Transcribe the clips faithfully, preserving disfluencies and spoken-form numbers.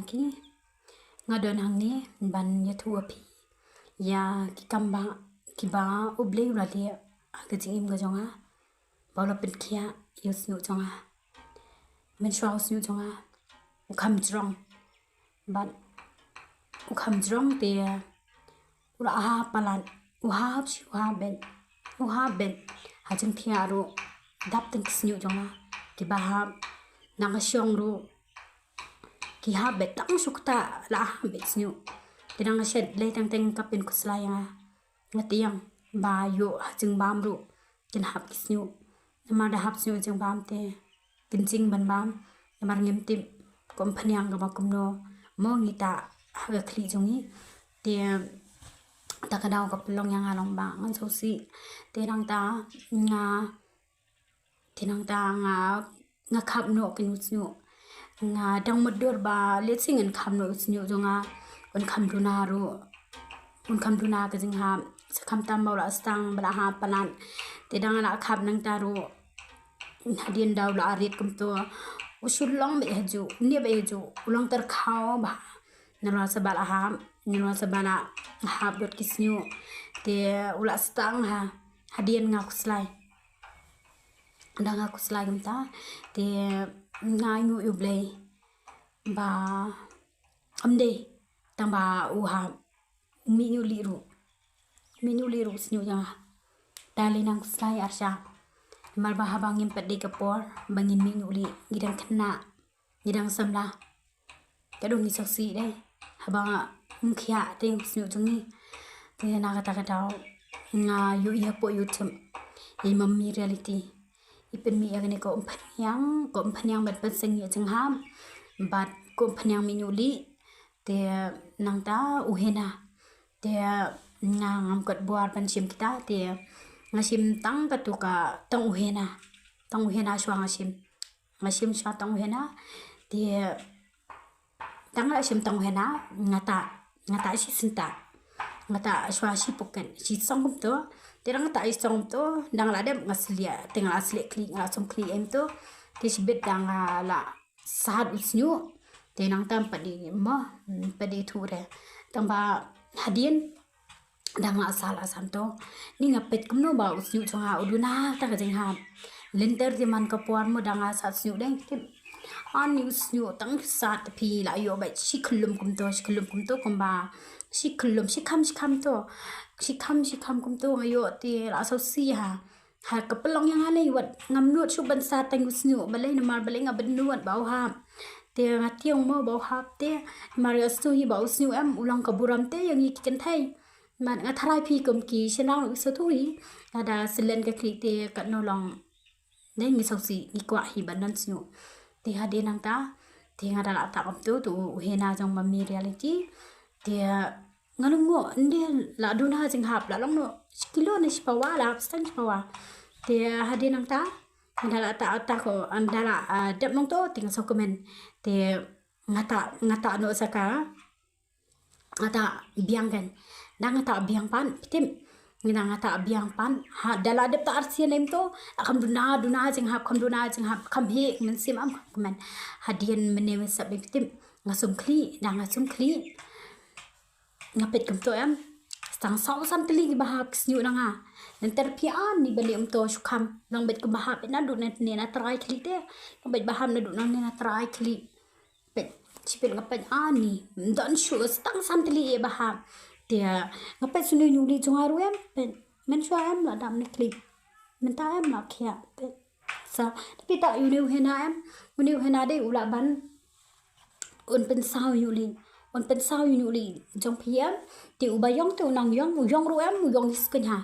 Ki, nga don hangne ban ïathuh ïa phi ïa ki kam ba, kiba U Blei u la leh ha ka jingim ka jong nga, ba u la pynkhiah ïa u shñiuh jong nga. Mynshuwa u shñiuh jong nga u kham jrong, bad u kham jrong te u la hap palat, u hap shi, u hap beit, u hap beit. Ha jingthiah ruh dap tang ki shñiuh jong nga kiba hap. Na ka shong ruh ki hap beit, tang shu ktah la hap beit shñiuh. Te na ka shet lei teng teng ka pynkhuslai ïa nga. Nga tieng ba ïoh ha jingbam ruh kin hap ki shñiuh. Namar da hap shñiuh jingbam te kin jing ban bam. Namar ngim tip kum phniang kaba kumno mo ngi ta ha ka khlieh jong ngi. Te ta ka daw ka pynlong ïa nga long ba ngan sngewsih. Te nangta nga, te nangta nga, nga khap noh kin u shñiuh. Nga dang mutdur ba lehse ngan khap noh u shñiuh jong nga, un kham duna ruh, un kham duna ka jinghap. Sa khamtam ba u la sdang ba la hap palat. Te dang la khap nangta ruh, hadien da u la rit kumto, u shu long beit hajuh, ne beit hajuh, u long tyrkhaw ba. Nalor sa ba la hap, nalor sa ba la hap dot ki shñiuh. Te u la sdang ha, hadien nga khuslai. Da nga khuslai kumta te nga ainguh ïa U Blei ba ym dei tang ba u hap, u mih ñiuh lieh ruh, u mih ñiuh lieh ruh u shñiuh jong nga. Te lei nang khuslai arshah. Namar ba haba ngim pat dei ka por ba ngin mih ñiuh lieh, ngi dang khynnah, ngi dang samla. Ka dang ngi sngewsih dei haba ngim khiah te u shñiuh jong ngi. Te na kata ka daw nga ïohi hapoh YouTube ïa i Mummy Reality i pynmih ïa kane ka umphniang, ka umphniang bad pynseng ïa jinghap bad ka umphniang mih ñiuh lieh. Te nangta u hena, te nga ngam kot bor ban shim kita, te nga shim tang katu ka, tang u hena, tang u hena shuwa nga shim. Nga shim shuwa tang u hena. Te tang nga shim tang u hena, nga ta, nga ta shi synta, nga ta shuwa shi poket, shi song kumto. Te dang nga ta shi song kumto, dang la dep nga slieh, te nga la slieh khlieh, nga la sum khlieh em to. Te shibit dang nga la sat u shñiuh. Te nangta ym pat dei mo, ym pat dei thuh re. Tang ba hadien dang la sat, la sat to, ni nga peit kumno ba u shñiuh jong nga u duna ta ka jinghap. Lynter te man ka por mo dang la sat shñiuh dei. Ani u shñiuh tang sat phi la ïoh beit shi khyllum kumto, shi khyllum kumto kumba, shi khyllum, shi kham, shi kham to, shi kham, shi kham kumto nga ïoh te la sngewsih ha. Ha ka pynlong ïa nga lei wat ngam nud shuh ban sat tang u shñiuh, balei, namar balei nga bynnud ba u hap. Te nga tieng mo ba u hap te, namar nga sngewthuh hi ba u shñiuh em u long ka burom te ïa ngi ki kynthei. Namar nga tharai phi kum ki shynrang ruh ki sngewthuh hi. Lada syllen ka khlieh te katno long. Dei ngi sngewsih, ngi kwah hi ban don shñiuh. Te hadien nangta te nga da la ta kumto, to u hena jong Mummy Reality. Te nga lyngngoh, ynde la duna jinghap, la long noh shi kilo ne shi pawa, la hap sdang shi pawa. Te hadien nangta nga da la ta, ta ko, nga da la, ah, dep nangto te nga sngewkmen. Te nga ta, nga ta noh sa ka, nga ta biang kan. Da nga ta biang pat, phi tip, nga da nga ta biang pat. Ha, da la dep ta arsien em to, kham duna, duna jinghap, kham duna jinghap, kham heh mynsiem, ym kham kmen. Hadien mynne mynstep, phi tip, nga sum khlieh, da nga sum khlieh. Nga peit kumto em. Tang saw san tylli kiba hap ki shñiuh na nga. Lynter phi ani ba leh kumto shu kham. Long beit kumba hap naduh nangne na trai khlieh te. Long beit ba hap naduh nangne na trai khlieh. Peit, shi peit nga peit ani. Ym don shuh, tang san tylli eh ba hap. Te nga peit shu ñiuh lieh jong nga ruh em. Peit, mynshuwa em la dap ne khlieh. Mynta em la khiah. Peit. Sa, te phi ta ïa une u hena em, une u hena dei u lah ban, un pynsaw ïa u ñiuh lieh, un pynsaw ïa u ñiuh lieh jong phi em. Te uba ïong te u nang ïong, u ïong ruh em, u ïong hi skeiñ ha.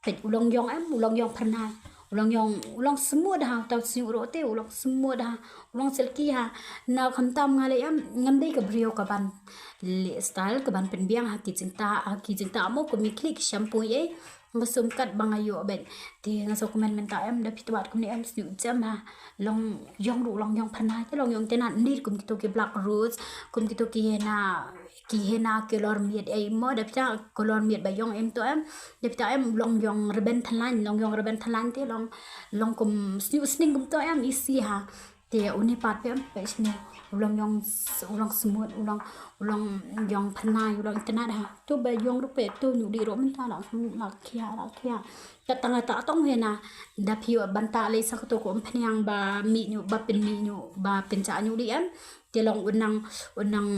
Peit u long ïong em, u long ïong phyrnai, u long ïong, u long smooth ha, uta u shñiuh ruh te u long smooth ha, u long silky ha. Na khamtam nga leh em, ngam dei ka briew kaban leh style kaban pynbiang ha ki jingtah, ha ki jingtah mo kum ki khlieh ki shampoo ei. Nga sum kat ba nga ïoh beit. Te nga sngewkmen mynta em, da phi tbat kumne em, shñiuh jem ha. Long ïong ruh long ïong phyrnai, te long ïong itynnad, ym dei kum kito ki black rose, kum kito ki hena, ki hena color miet ei mo, da phi ta color miet ba ïong em to em. Da phi ta em long ïong rben thlain, long ïong rben thlain te long, long kum shñiuh sning kumto em, isi ha. Te une pat phi em, peit shane. U long ïong s-, u long smut, u long, u long ïong pynai, u long internet ha. To ba ïong ruh peit to, ïoh dih ruh mynta la, la khia, la khia. Kat tang ta tong hena, da phi ïoh ban ta lei sa kato ka umphniang ba mih ïoh, ba pynmih ïoh, ba pynjah ïoh dih em. Te long u nang, u nang,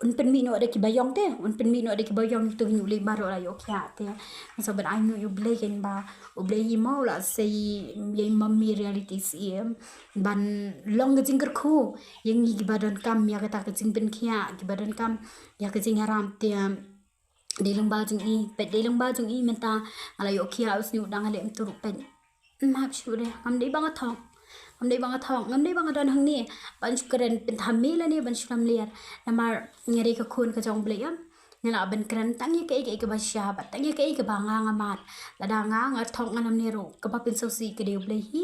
un pynmih ïoh da kiba ïong te, un pynmih ïoh da kiba ïong, to ïoh lei baroh la ïoh khia te. Sa ban ai nguh ïa U Blei kein ba U Blei hi mo la sei ïa i mummy Reality Syiem ban long ka jingkyrkhu ïa ngi kiba donkam ïa kata ka jingpynkhiah, kiba donkam ïa ka jingïarap te. Dei lyngba jong i, peit dei lyngba jong i mynta nga la ïoh khia u sniewdang ha lem tu ruh peit. Map shu re, ngam dei ba nga thok. Ngam dei ba nga thok, ngam dei ba nga don hangne ban shu kren pynthame lane ban shu lamler. Namar nga dei ka khun ka jong U Blei em. Nga lah ban kren tang ïa kaei kaei kaba shisha bad tang ïa kaei kaba nga nga mad. Lada nga nga thok nga lamler ruh, kaba pynsngewsih ka dei U Blei hi.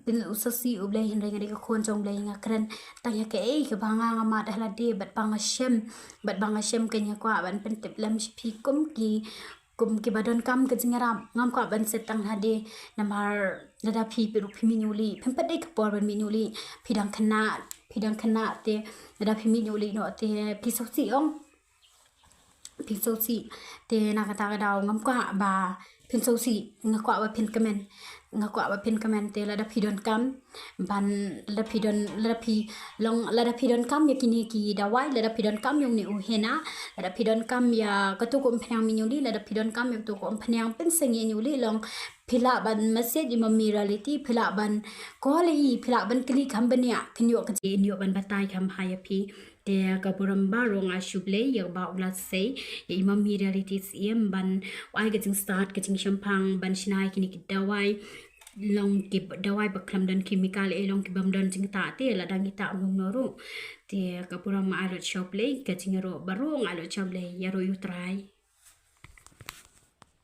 Pynsngewsih U Blei, hynrei nga dei ka khun jong U Blei, nga kren tang ïa kaei kaba nga nga mad ha lade bad ba nga shem, bad ba nga shem kein. Nga kwah ban pyntip lem sha phi kum ki, kum kiba donkam ka jingïarap. Ngam kwah ban set tang ha lade, namar lada phi phi ruh phi mih ïoh lei, phim pat dei ka por ban mih ïoh lei. Phi dang khynnah, phi dang khynnah te, lada phi mih ïoh lei noh te phi sngewsih ong. Phi sngewsih. Te na kata ka daw ngam kwah ba phin sngewsih, nga kwah ba phin kmen. Nga kwah ba phin kmen te lada phi donkam ban, lada phi don, lada phi long, lada phi donkam ïa kine ki dawai, lada phi donkam ïa une u henna, lada phi donkam ïa kato ka umphniang mih ïoh lei, lada phi donkam ïa kato ka umphniang pynsangeh ïoh lei, long phi lah ban message i mummy Reality, phi lah ban call i, phi lah ban kylli kham bniah, kin ïoh ka jingïoh ban batai kham bha ïa phi. Te ka burom baroh nga ai sha U Blei ïa kaba u la sei ïa i mummy Reality Syiem ban ai ka jingstad ka jingshemphang ban shna ïa kine ki dawai, long ki dawai ba khlem don chemical, eh, long ki bym don jingtah te lada ngi tah mano ruh. Te ka burom nga ai lut sha U Blei, ka jingïaroh baroh nga ai lut sha U Blei, ïaroh ïa U Trai.